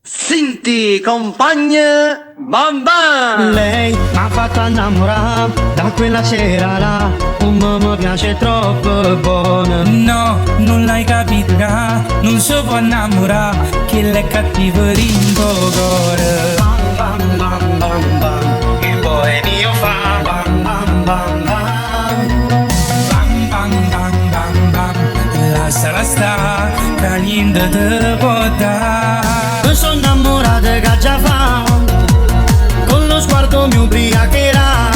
Sinti compagn bam bam! Lei m'ha fatto innamorare da quella sera là, come mi piace troppo buona. No, non l'hai capita, non si può innamorare, che l'è cattivo dint' core. Bam bam bam bam bam, il boemio fa bam bam bam bam. Bam bam bam bam bam, lasciala sta, che niente te può dare. Mi sono innamorato che già fa, con lo sguardo mi ubriacherà.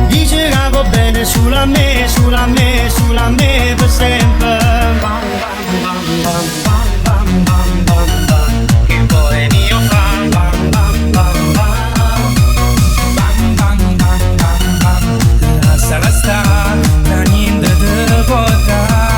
Dice che va bene sulla me, sulla me, sulla me per sempre. Bam bam bam bam bam bam bam bam bam. Il boemio fa bam bam bam bam. Bam bam bam bam bam, lasciala sta, che niente te può dare.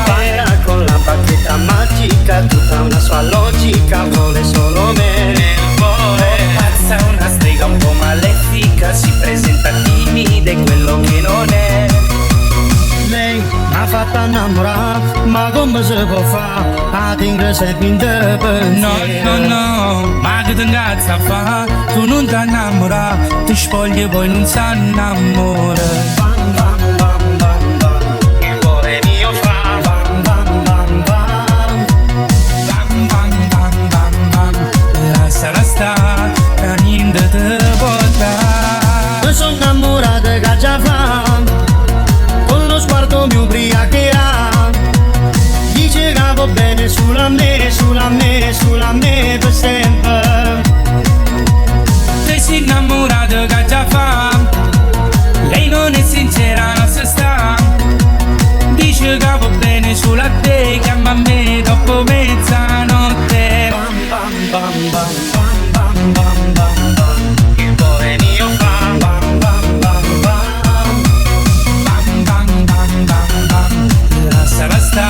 Parla con la bacchetta magica, tutta una sua logica, vuole solo me nel cuore. Pazza una strega un po' malefica, si presenta timida e quello che non è. Lei mi ha fatto innamorare, ma come si può fare? A tengo sempre in te No, pensiero. no, no, ma che ti incazza fa? Tu non ti innamora, ti spogli poi non sa innamora. Bam bam bam bam bam, il boemio fa bam bam bam bam. Bam bam bam bam bam, lasciala sta, che niente te può dare. Mi sono innamorato che già fa, con lo sguardo mi ubriacherà. Dice che va bene sulla me, sulla me, sulla me per sempre. Te sei innamorato che già fa. Lei non è sincera, non si sta. Dice che va bene sulla te, chiama me dopo mezzanotte. Bam bam bam bam bam bam bam bam bam. Il boemio fa bam bam bam bam. Bam bam bam bam bam, lasciala sta,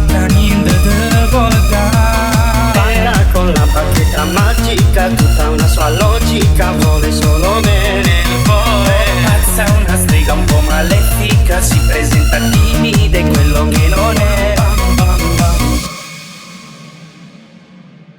che niente te può dare. Parla con la bacchetta magica, tutta una sua logica, vuole solo me nel cuore. Pazza una strega un po' malefica, si presenta timida e quello che non è.